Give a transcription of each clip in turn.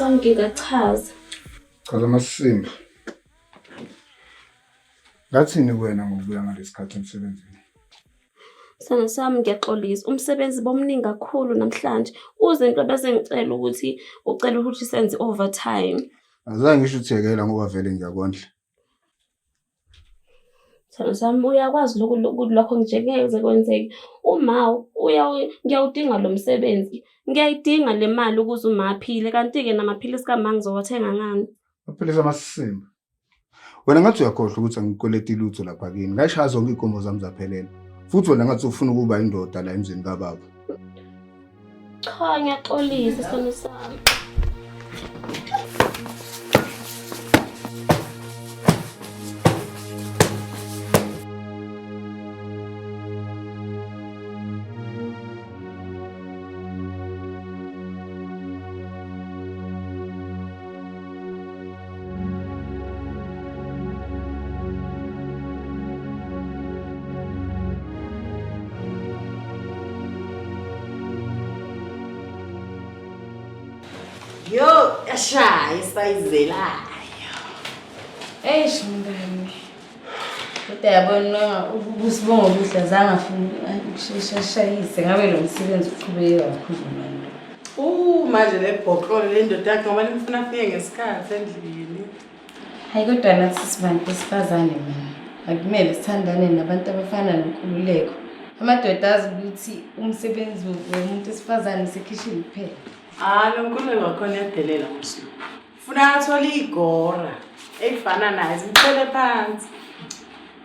sami ngingachaza. Chaza masisimba. Ngathini kuwena ngokubuya ngalesikhathi emsebenzini? Sithando sami ngiyaxolisa. Umsebenzi bomningi kakhulu namhlanje. Uze into bese ngicela ukuthi ucela ukuthi senze overtime. Azange ngisho uthekela ngoba vele ngiyakondla. Sithando sami uyakwazi lokhu lokho nje ngeke kuze kwenzeke. Uma uya ngiyawudinga lo msebenzi. Ngiyayidinga le mali ukuze uma aphile kanti-ke namaphilisi kama ngizowathenga ngani? Amaphilisi amasimba. Wena ngathi uyakhohlwa ukuthi angikweleti lutho lapha kini. Ngayishaya zonke iy'nkomo zami zaphelela. Futhi wena ngathi ufuna ukuba indoda la emzini kababa. Cha ngiyaxolisa sithando sami. Yo, yashaya isayizelayo. Eish mngani. Kodwa yabona usibongo kuhle azange afune ukusheshe ashayise ngabe lo msebenzi uqhubeke kakhulu manje. Manje le bhoklolo le ndoda yakhe ngoba limfuna afike ngesikhathi endlini. Hayi kodwa nathi sibantu besifazane mina. Akumele sithandane nabantu abafana noNkululeko. Amadoda azi ukuthi umsebenzi womuntu wesifazane usekhishini kuphela. Ah, lo Nkululeko wakhona uyadelela ngosulu. Funa athole igora elifana naye zimthele phansi.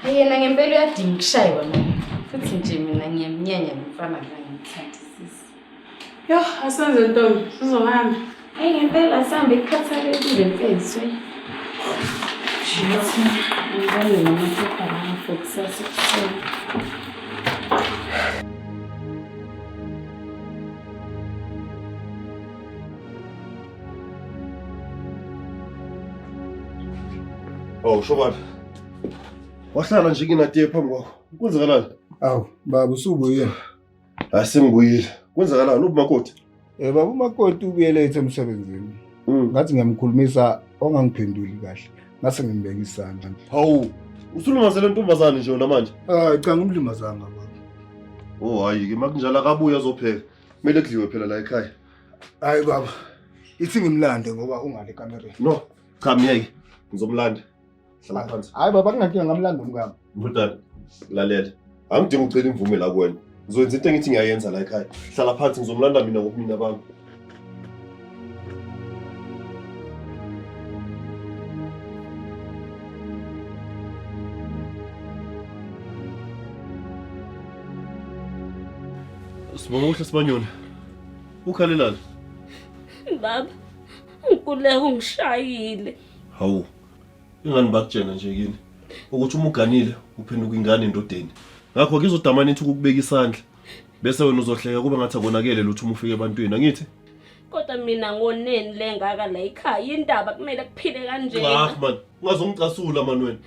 Hayi yena ngempela uyadinga ukushaywa mina. Futhi nje mina ngiyamnyanya lo mfana ngangimthandisisi. Yo, asenze ntombi, sizohamba. Hayi ngempela sihambe kukhathalekile mfethu. Ngibone namaphepha lawa for kusasa ekuseni. Oh, Shobana. Wahlala nje nginatiye phambi kwakho. Kwenzakalani? Awu, baba usubuyile. Hayi sengibuyile. Kwenzakalani ubumakoti? Eh baba umakoti ubuye late emsebenzini. Ngathi ngiyamkhulumisa ongangiphenduli kahle. Ngase ngimbeka isandla. Hawu, usulimazele ntombazane nje wena manje. Hayi cha ngimlimazanga baba. Oh hayi ke makunjalo akabuye azopheka. Kumele kudliwe phela la ekhaya. Hayi baba. Ithi ngimlande ngoba ungale kamereni. No, cha myeke. Ngizomlanda. Hlala phansi. Hayi baba kungankinga ngamlanda umkami. Ndodana, lalela. Angidingi ukucela imvume la kuwena. Ngizokwenza into engithi ngiyayenza la ekhaya. Hlala phansi ngizomlanda mina ngobumina bami. Sibongokuhle Sibanyoni. Ukhalelani? Baba, uNkululeko ungishayile. Hawu. Ingani bakutshena nje kini ukuthi uma uganile uphenduka ingane endodeni. Ngakho ke izodamane ithi ukukubeka isandla. Bese wena uzohleka kube ngathi akonakele lutho uma ufika ebantwini angithi? Kodwa mina ngoneni le ngaka la ekhaya indaba kumele kuphile kanje. Ah man, ungazongicasula man wena.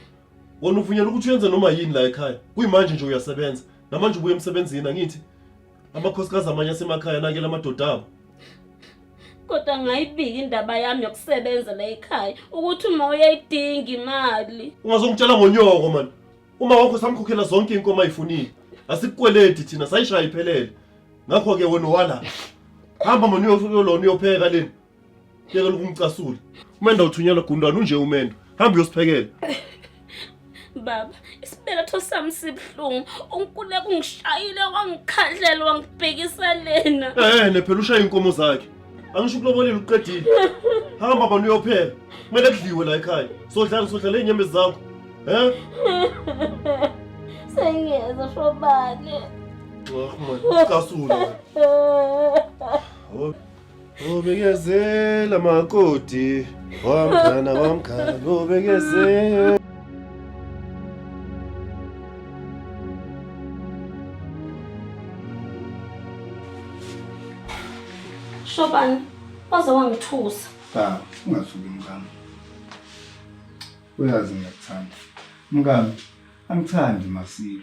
Wena uvunyelwa ukuthi uyenze noma yini la ekhaya. Kuyimanje nje uyasebenza. Namanje ubuye emsebenzini angithi? Amakhosikazi amanye asemakhaya anakela amadoda abo. Kodwa ngayibika indaba yami yokusebenza la ekhaya ukuthi uma uyayidinga imali. Ungazongitshela ngonyoko man. Uma wakho samkhokhela zonke inkomo ayifunile. Asikukweleti thina sayishaya iphelele. Ngakho ke wena wala. Hamba man uyolona uyopheka leni. Yekela ukungicasula. Umendo uthunyelwa gundwana unje umendo. Hamba uyosiphekela. Baba, isibeletho sami sibuhlungu. Unkuleko ungishayile wangikhahlela wangibhekisa lena. Eh, ne phela ushaya inkomo zakhe. Angisho ukulobolile uqedile. Hamba bani uyopheka. Kumele kudliwe la ekhaya. Sodlala sodlala izinyembezi zakho. Eh? Sengiyeza shobane. Ach man, casula. Ubekezela makoti wamkhana wamkhana ubekezela. Shobani, waze wangithusa. Cha, ungathuki mkami. Uyazi ngiyakuthanda. Mkami, angithandi masilo.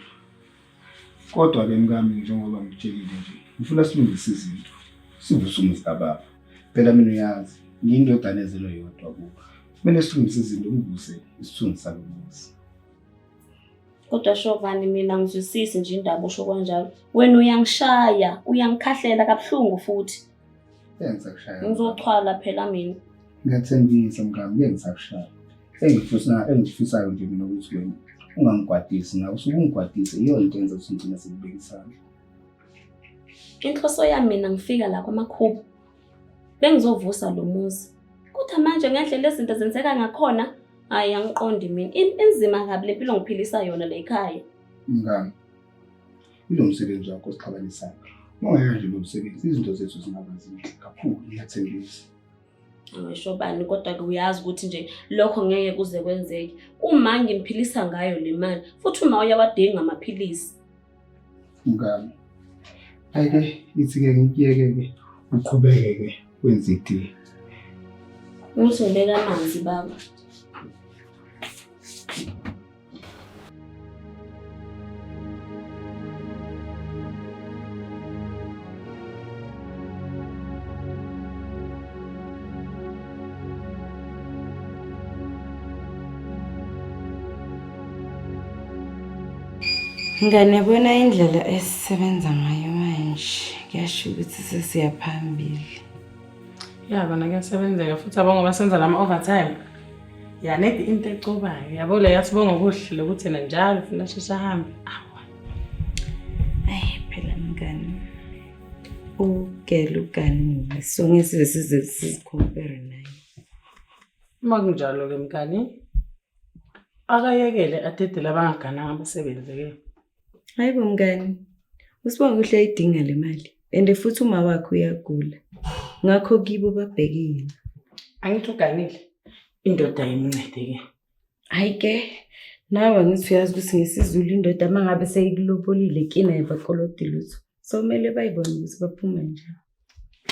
Kodwa-ke mkami njengoba ngikutshelile nje, ngifuna silungise izinto. Sivuse umuzi kababa. Phela mina uyazi, Ngiyindodana ezelwe yodwa kubo. Kumele silungise izinto ubuse isithunzi salo muzi. Kodwa Shovani mina angizwisisi nje indaba usho kanjalo. Wena uyangishaya, uyangikhahlela kabuhlungu futhi. Ngeke ngisakushaya. Ngizochwala phela mina. Ngiyathembisa mngani, ngeke ngisakushaya. Engifisayo nje mina ukuthi wena ungangigwadisi nawe usuke ungigwadise iyona into enza ukuthi ngigcine sekubeka isandla. Inhloso yami mina ngifika la kwaMakhubu. Bengizovusa lo muzi. Kodwa manje ngendlela izinto zenzeka ngakhona, hayi angiqondi mina. Inzima kabi le mpilo ngiphilisa yona la ekhaya. Mngani, ilo msebenzi wakho osixabanisayo. Uma ungayeka nje lo msebenzi, izinto zethu zingaba zinhle kakhulu, ngiyathembisa. Angisho bani kodwa-ke uyazi ukuthi nje lokho ngeke kuze kwenzeke. Uma ngimphilisa ngayo le mali, futhi uma uyawadinga amaphilisi. Mngani, hhayi-ke ithi-ke ngikuyeke-ke uqhubeke-ke wenze itiye. Ngithi ngibeka amanzi baba. Mngani, yabona indlela esisebenza ngayo manje, kuyasho ukuthi sesiya phambili. Ya kona kuyasebenzeka futhi abo ngoba senza lama overtime. Ya nedi into ecobayo. Yabo le yathi bonga kuhle lokuthi yena njalo ufuna sheshe ahambe. Awa. Ayi phela mngani, ugele uganile, so ngeke size size sizikhompere naye. Uma kunjalo ke mngani, akayekele adedele abangagananga abasebenze ke. Hayi bo mngani, uSibonga kuhle ayidinga le mali and futhi uma wakhe uyagula, ngakho kibo babheke yena. Angithi uganile. Indoda imncede ke. Hayi ke, nawe angithi uyazi ukuthi ngesiZulu indoda uma ngabe seyikulobolile kina ayibakoloti lutho. So kumele bayibone ukuthi baphuma nje.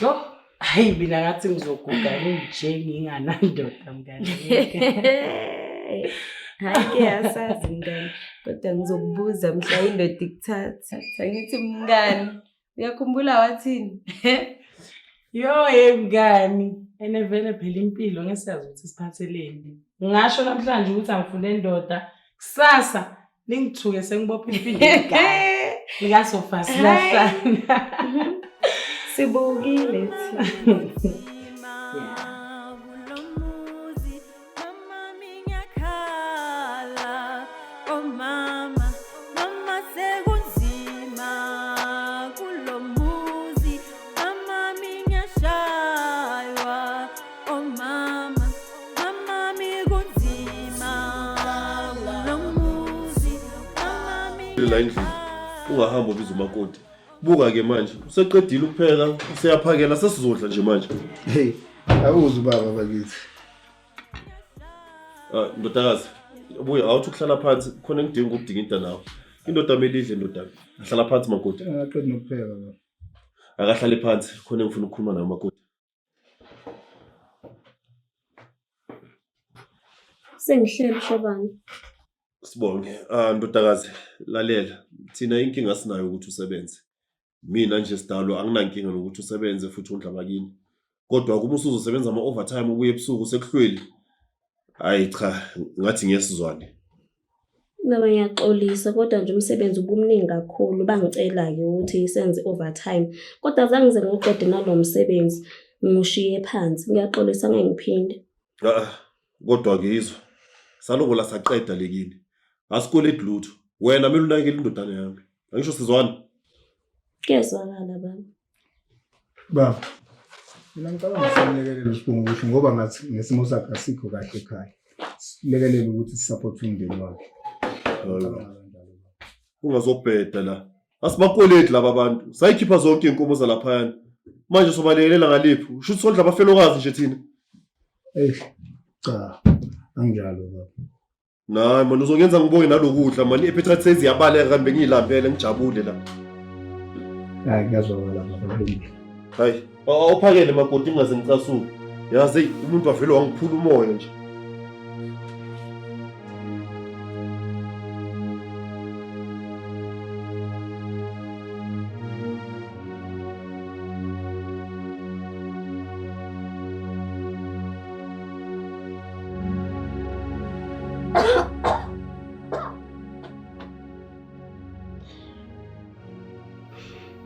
Yo, hayi mina ngathi ngizoguga nje nginganandoda mngani. Hayi ke asazi mngani, kodwa ngizokubuza mhla indoda ikuthatha. Angithi mngani, uyakhumbula wathini? Yo hey mngani, ene vele phela impilo ngesiyazi ukuthi siphatheleni. Ngasho namhlanje ukuthi angifune indoda, kusasa ningithuke sengibopha impilo ekhaya. Likasofa silahlana. Sibukile thina. La endlini ungahamba ubiza umakoti. Buka ke manje useqedile ukupheka, useyaphakela, sesizodla nje manje. Hey, awuzi baba bakithi. Ah, ndodakazi, buya awuthi ukuhlala phansi, khona engidinga ukudinga nawe. Indoda kumele idle ndodana. Hlala phansi makoti. Angaqedi nokupheka baba. Akahlale phansi, khona engifuna ukukhuluma nawe makoti. Sengihleli Shobani. Sibonge. Ah, ndodakazi, lalela. Thina inkinga sinayo ukuthi usebenze. Mina nje sidalo anginankinga nokuthi usebenze futhi undla bakini. Kodwa uma usuzosebenza ama-overtime ubuye ebusuku sekuhlweli. Hayi cha, ngathi ngiyesizwane. Baba ngiyaxolisa kodwa nje umsebenzi ubumningi kakhulu bangicela-ke ukuthi senze overtime. Kodwa zange ngize ngiwuqede nalo msebenzi ngiwushiye phansi. Ngiyaxolisa ngeke ngiphinde. Ah, kodwa ngizwa. Salobola saqeda lekini. Asikweleti lutho. Wena kumele unakekele indodana yami. Angisho sizwana? Kuyezwakala baba. Baba, mina ngicabanga simlekelele uSibonga kuhle ngoba ngathi ngesimo sakhe asikho kahle ekhaya. Silekelele ukuthi sisupport umndeni wakhe. Ngicabanga kanjalo baba. Ungazobheda la. Asibakweleti laba bantu. Sayikhipha zonke iy'nkomo zalaphayana. Manje sobalekelela ngaliphi? Usho ukuthi sondla abafelokazi nje thina. Eish, cha, anginjalo baba. Nayi mani uzongenza ngibonge nalokudla mani i-appetite seziyabaleka kanti bengiyilambele ngijabule la. Hayi kuyazwakala baba kulungile. Hayi, awuphakele makoti ngingaze ngicasuke. Yazi eyi umuntu wavele wangiphula umoya nje.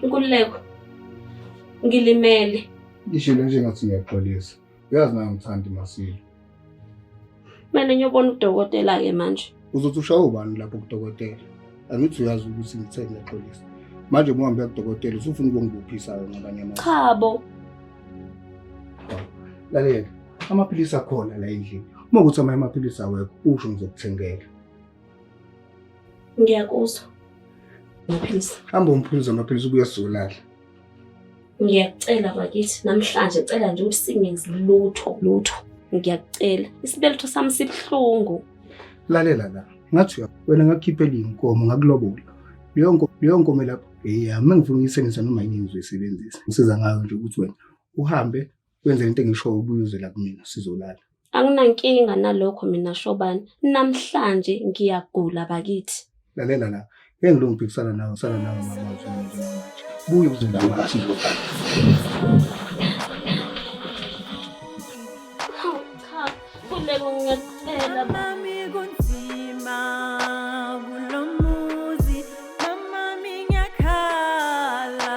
Nkululeko, ngilimele. Ngishilo nje ngathi ngiyaxolisa. Uyazi nawe ngithanda Masilo. Kumele ngiyobona udokotela-ke manje. Uzothi ushawe ubani lapho kudokotela? Angithi uyazi ukuthi ngithe ngiyaxolisa. Manje uma uhambe kudokotela usufuna ukungibophisa-ke ngabanye amazwi. Chabo. Lalela, amaphilisi akhona la endlini. Uma ukuthi amanye amaphilisi awekho, usho ngizokuthengela. Ngiyakuzwa. Amaphilisi. Hamba umphuze amaphilisi ubuye sizolala. Ngiyakucela bakithi namhlanje cela nje ukuthi singenzi lutho lutho. Ngiyakucela. Isibeletho sami sibuhlungu. Lalela la. Ngathi wena ngakukhiphela inkomo ngakulobola. Leyo nkomo leyo nkomo lapho eyami ngifuna ukuyisebenzisa noma yini ngizoyisebenzisa. Ngisiza ngayo nje ukuthi wena uhambe wenze into engishoyo ubuye uze la kumina sizolala. Anginankinga nalokho mina Shobani. Namhlanje ngiyagula bakithi. Lalela la. Ngeke ngilungu ngiphikisana nawe, sala nawe ngamazwi njengamanje. Buye uze la kumina sizolala. Hawu cha, Nkululeko ngiyakucela. Mami kunzima kulomuzi, mama ngiyakhala,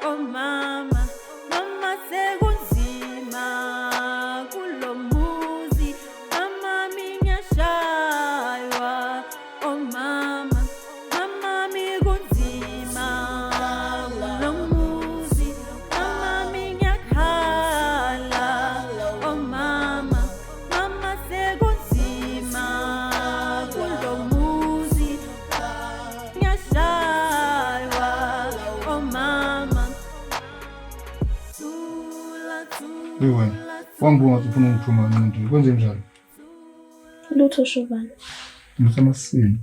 oh mama, mama sekunzima kulomuzi, mama ngiyashaywa, oh mama, mama kunzima kulomuzi, mama ngiyakhala, oh mama. Mama sekunzima kulomuzi ngiyashaywa oh mama Thula Hey wena, wangibuka ngathi ufuna ungithuma nqindi. Kwenze njani? Lutho Shobani. Lutho amasini.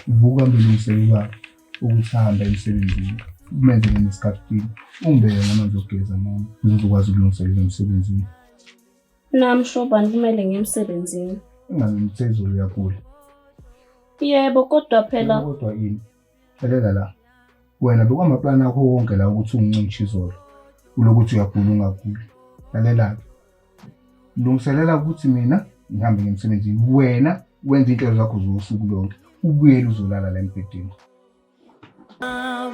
Vuka mbelungisele ubaba ukuthi ahambe emsebenzini. Umenzele nesikhathi. Ungibeke ngamanzi okugeza mama. Ukuze uzokwazi ukulungiselela emsebenzini. Nami Shobani kumele ngiye emsebenzini. Engabe ngithe izolo uyagula. Yebo kodwa phela Kodwa yini? Lalela la. Wena bekwamaplani akho wonke la ukuthi ungincishe izolo. Ulokuthi uyagula ungaguli. Lalela-ke. Lungiselela ukuthi mina ngihambe ngiye emsebenzini. Wena wenze iy'nhlelo zakho zosuku lonke. Ubuyele uzolala la embhedeni.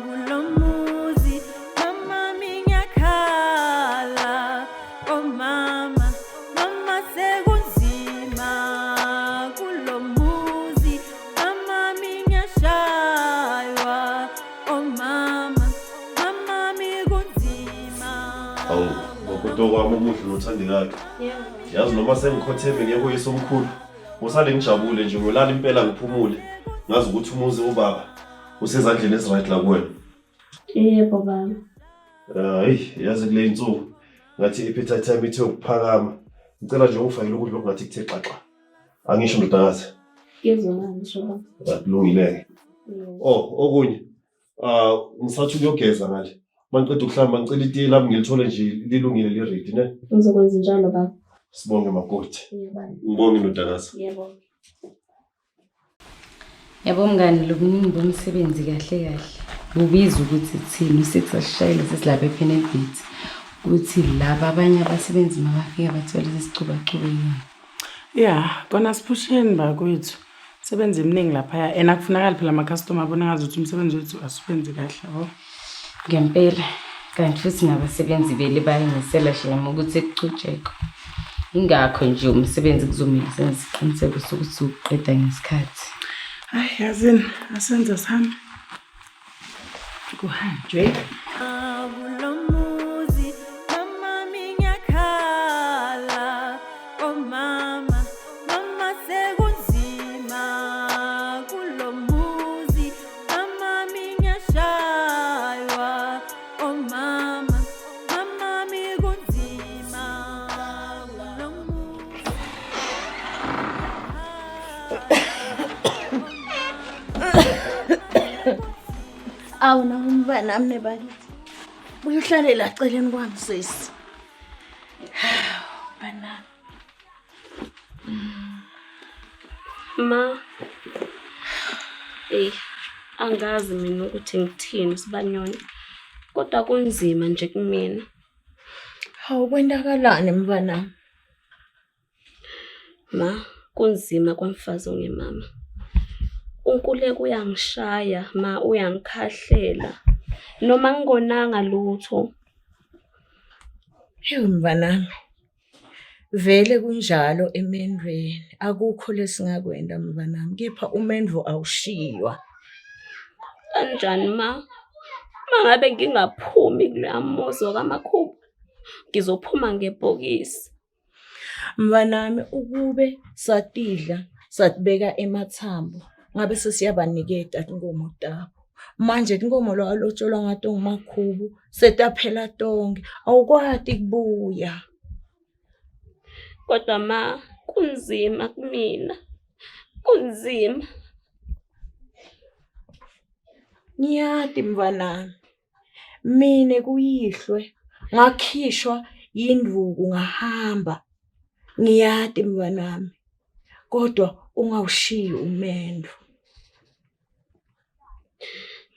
Kulomuzi mama ngiyakhala oh mama mama sekunzima kulomuzi mama ngiyashaywa oh mama mama kunzima. Awu, makoti wami omuhle nothandekayo. Yazi noma sengikhotheme ngeke uyise omkhulu. Ngosale ngijabule nje ngiyolala impela ngiphumule. Ngazi ukuthi umuzi ubaba usezandleni eziright la kuwena. Yebo baba. Hayi, yazi kule insuku ngathi i-appetite yami ithe ukuphakama. Ngicela nje ungifakele ukudla okungathi kuthe xaxa. Angisho ndodakazi. Ngizolala Shobani. Kulungile-ke. Yebo. Oh, okunye. Ah, ngisathi ukuyogeza ngale. Mangiqeda ukuhlamba ngicela itiye lami ngilithole nje lilungile li-ready ne. Ngizokwenza njalo baba. Sibonge makoti. Yebo. Ngibonge ndodakazi. Yebo. Yabo mngani, lo buningi bomsebenzi kahle kahle bubiza ukuthi thina u-six asishayele sesilapha ePenelbit ukuthi laba abanye abasebenzi mabafika bathole sesicubacubekile. Ya, kona siphusheni bakwethu. Umsebenzi eminingi laphaya and akufunakali phela amakhastoma abone ngazuthi umsebenzi wethu asiwenzi kahle yabo. Ngempela, kanti futhi nabasebenzi vele bayayimisela shem ukuthi kuchutshekwe. Ingakho nje umsebenzi kuzomele senze isiqiniseko sokuthi siwuqeda ngesikhathi. Hayi yazini, asenze sihambe. Kuhanjwe. Kulomuzi mama ngiyakhala oh mama mama sekunzima kulomuzi mama ngiyashaywa oh mama mama kunzima kulomuzi. Awu nawe umntwana mne bakithi. Buye uhlale la celeni kwami sisi. Mntwanami. Ma. Ey, angazi mina ukuthi ngithini Sibanyoni. Kodwa kunzima nje kumina. Hawu kwendakalani mntwanami? Ma, kunzima kwamfazi ongemama. Unkuleko uyangishaya, ma uyangikhahlela. Noma ngingonanga lutho. Ewu mnganami, vele kunjalo emendweni, akukho lesingakwenda mnganami, kepha umendvo awushiywa. Kanjani ma? Uma ngabe ngingaphumi kuloya muzi wakaMakhubo, ngizophuma ngebhokisi. Mnganami, ukube satidla satibeka emathambo ngabe sesiyabaniketa tinkomo tabo. Manje tinkomo lowalotsholwa ngato nguMakhubu setaphela tonke, awukwati kubuya. Kodwa ma kunzima kumina, kunzima. Ngiyati mnganami, Mina kuyihlwe ngakhishwa yinduku ngahamba. Ngiyati mnganami, kodwa ungawushiyi umendo.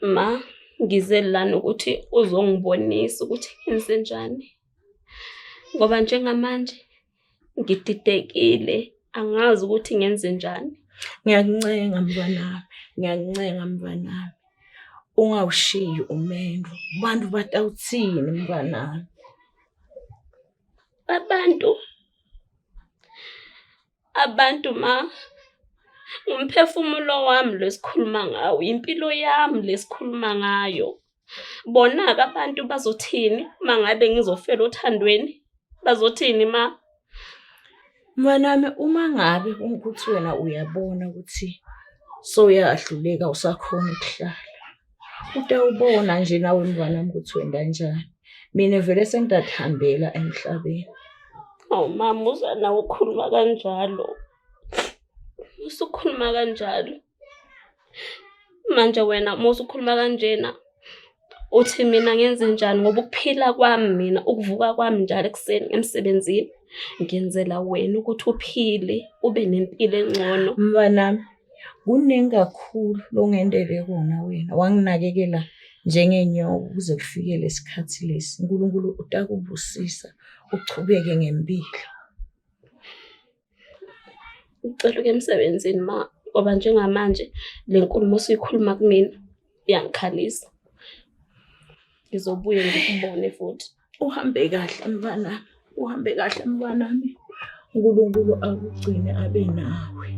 Ma, ngize lana ukuthi uzongibonisa ukuthi ngenzenjani. Ngoba njengamanje ngididekile, angazi ukuthi ngenzenjani. Ngiyakuncenga mnganami, ngiyakuncenga mnganami. Ungawushiyi umendo. Abantu batawuthini mnganami? Abantu abantu ma umphefumulo wami lesikhuluma ngawo, impilo yami lesikhuluma ngayo. Bona-ke abantu bazothini uma ngabe ngizofela othandweni? Bazothini ma? Mnganami, uma ngabe ukuthi wena uyabona ukuthi sowuyahluleka usakhona ukuhlala, utawubona nje nawe mnganami ukuthi wendanjani. Mina vele sengidathambela emhlabeni. Hawu mama, uza nawe ukhuluma kanjalo. Usukhuluma kanjalo. Manje wena uma usukhuluma kanjena uthi mina ngenze njani ngoba ukuphila kwami mina ukuvuka kwami njalo ekuseni emsebenzini ngenzela wena ukuthi uphile ube nempilo engcono. Mnganami, kuningi kakhulu longendele kona wena, wanginakekela njengenyoka kuze kufike lesikhathi lesi. uNkulunkulu utakubusisa uchubeke ngempilo. Ngicela ukuya emsebenzini ma, ngoba njengamanje le nkulumo osuyikhuluma kumina iyangikhalisa. Ngizobuye ngikubone futhi. Uhambe kahle mfanami, uhambe kahle mfanami. uNkulunkulu akugcine abe nawe.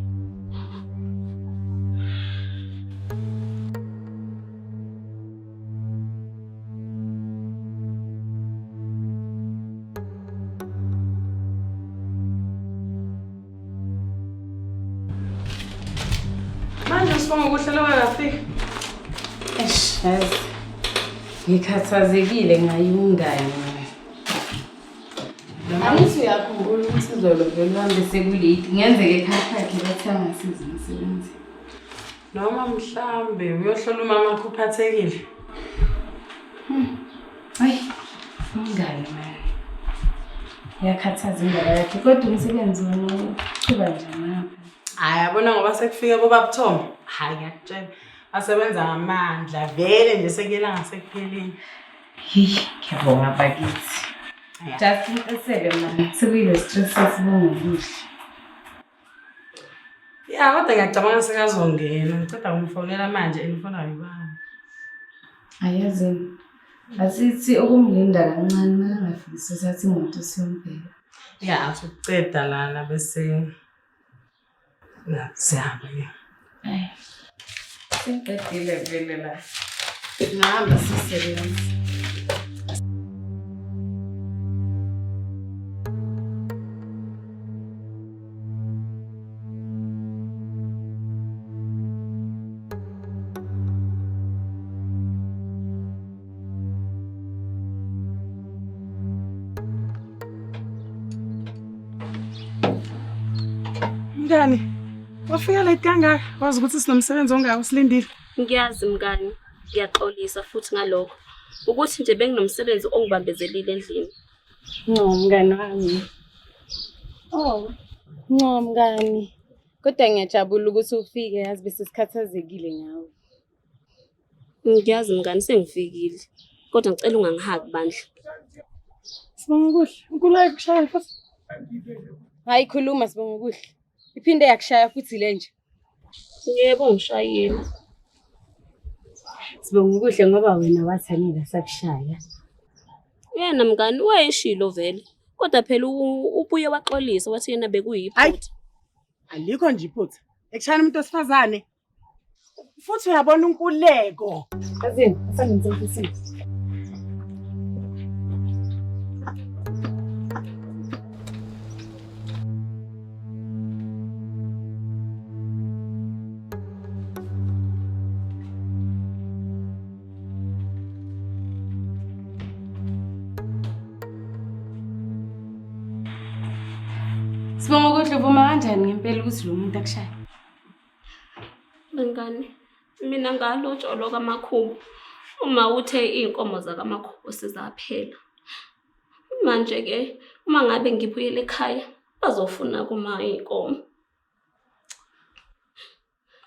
Manje sibonga ukuhlala kwakafika. Eish, yazi. Ngikhathazekile ngaye umngani. Angithi uyakhumbula ukuthi izolo vele uhambe sekulate. Kungenzeka ekhaya kwakhe bathi angasizi umsebenzi. Noma mhlambe uyohlola umama wakho uphathekile. Hayi, umngani mani. Iyakhathaza indaba yakhe kodwa umsebenzi wona uqhuba njani ngapha? Hayi yabona ngoba sekufike bobabuthongo. Hayi ngiyakutshela. Basebenza ngamandla vele nje sekuyela ngasekupheleni. Heyi, ngiyabonga bakithi. Just ngiqisele mani. Sekuyile stress sesibonga kuhle. Ya kodwa ngiyacabanga sekazongena. Ngiceda kumfonela manje engifona yibani. Ayazini. Asithi ukumlinda kancane makangafiki sothatha imoto siyombheka. Ya athi ukuceda lana bese na sihamba ke. Ayi. Sengiqedile vele la. Ngihamba sisebenza. Mngani, wafika late kangaka, wazi ukuthi sinomsebenzi ongaka usilindile. Ngiyazi mngani, ngiyaxolisa futhi ngalokho. Ukuthi nje benginomsebenzi ongibambezelile endlini. Nco mngani wami. Oh, nco mngani. Kodwa ngiyajabula ukuthi ufike yazi bese sikhathazekile ngawe. Ngiyazi mngani sengifikile. Kodwa ngicela ungangihaki bandla. Sibonga kuhle. Unkulunkulu akushaya futhi. Hayi khuluma sibonga kuhle. Iphinde yakushaya futhi le nje. Yebo ngishayile. Sibonga ukuhle ngoba wena wathanile sakushaya. Yena mngani wayeshilo vele. Kodwa phela ubuye waxolisa wathi yena bekuyiphutha. Alikho nje iphutha. Ekushayana umuntu wesifazane. Futhi uyabona unkuleko. Kazini, asangenze ofisini. Sibonga ukuthi uvuma kanjani ngempela ukuthi lo muntu akushaye? Bangani, mina ngalotsholwa kaMakhubo. Uma uthe iy'nkomo zakaMakhubo sezaphela. Manje-ke uma ngabe ngibuyele ekhaya bazofuna kuma iy'nkomo.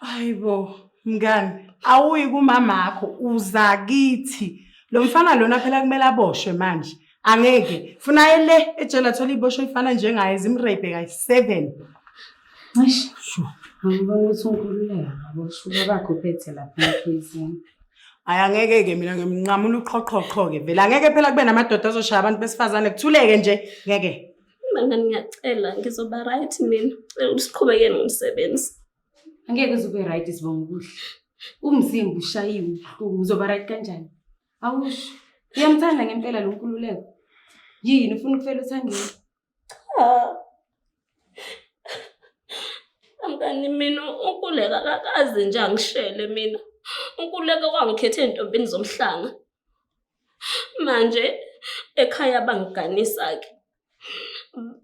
Hayibo, mngani, awuyi kumamakho, uza kithi. Lo mfana lona phela kumele aboshwe manje. Angeke. Funa aye le ejele athole iboshwe ifana njengaye zimrape kayi-7. Eish, angiboni ukuthi unkululeka ngaboshwa ubabakho uphethe lapha emaphoyiseni. Hayi angeke-ke mina ngimnqamula uqhoqhoqho-ke vele. Angeke phela kube namadoda azoshaya abantu besifazane kuthuleke nje. Ngeke. Bangani ngiyacela ngizoba right mina. Cela ukuthi siqhubeke nomsebenzi. Angeke uze ube right sibonga ukuhle. Umzimba ushayiwe ubuhlungu uzoba right kanjani? Awusho. Uyamthanda ngempela lo Nkululeko? Yini ufuna ukufela uthandweni? Cha. Mngani mina uNkululeko akakaze nje angishele mina. UNkululeko wangikhetha ey'ntombini zomhlanga. Manje ekhaya bangiganisa-ke.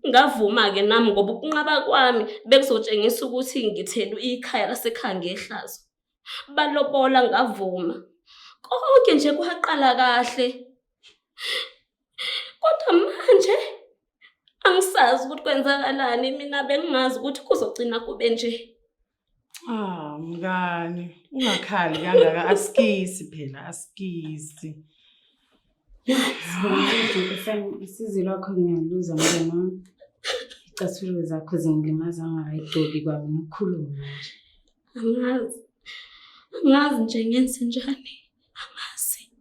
Ngavuma-ke nami ngoba ukunqaba kwami bekuzotshengisa ukuthi ngithele ikhaya lasekhaya ngehlazo. Balobola ngavuma. Konke nje kwaqala kahle. Kodwa manje angisazi ukuthi kwenzakalani mina bengingazi ukuthi kuzogcina kube nje. Ah, mngani, ungakhali kangaka asikisi phela, asikisi. Usizi lwakho ngiyaluza mngani wami. Icathulo zakho zingilimaza ngingakayigcoki kwami nokukhuluma nje. Angazi. Angazi nje ngenze njani. Angazi.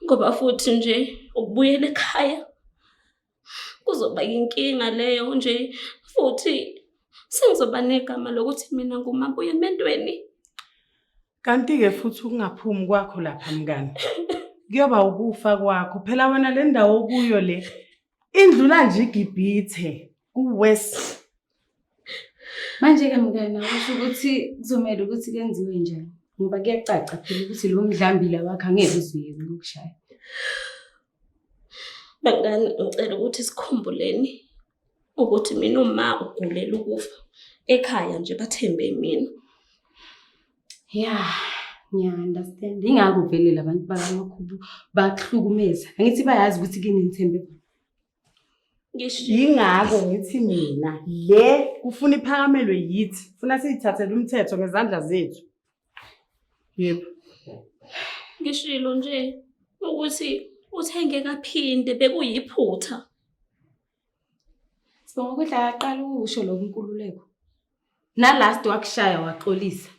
Ngoba futhi nje ukubuyela ekhaya kuzoba yinkinga leyo nje futhi sengizoba negama lokuthi mina ngumabuya emendweni. Kanti-ke futhi ukungaphumi kwakho lapha mngani kuyoba ukufa kwakho. Phela wena le ndawo okuyo le indlula nje iGibhithe ku-West. Manje-ke mngani akusho ukuthi kuzomele ukuthi kwenziwe njani ngoba kuyacaca phela ukuthi lo mdlambila wakho angeke uze uyeke ukukushaya. Bangani ngicela ukuthi sikhumbuleni ukuthi mina uma ugulela ukufa ekhaya nje bathembe mina. Ya, ngiya-understand. Ingakho vele labantu bakaMakhubu bakuhlukumeza. Angithi bayazi ukuthi kini nithembe bona. Yingakho ngithi mina le kufuna iphakamelwe yithi, funa siyithathele umthetho ngezandla zethu. Yebo. Ngishilo nje ukuthi uthenge kaphinde bekuyiphutha. Sibonga ukuthi akaqala ukusho lokhu Nkululeko. Nalast wakushaya waxolisa.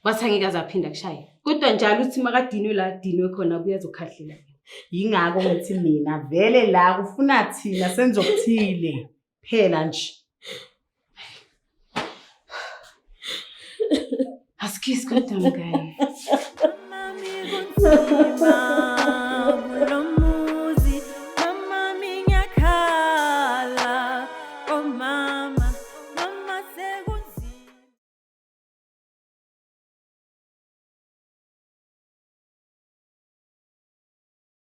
Wathi angeke aze aphinde akushaye. Kodwa njalo uthi makadinwe la adinwe khona abuye azokhahlela. Yingakho ngithi mina vele la kufuna thina senze okuthile phela nje. Asikisi kodwa mngani. Mami kunzima kulo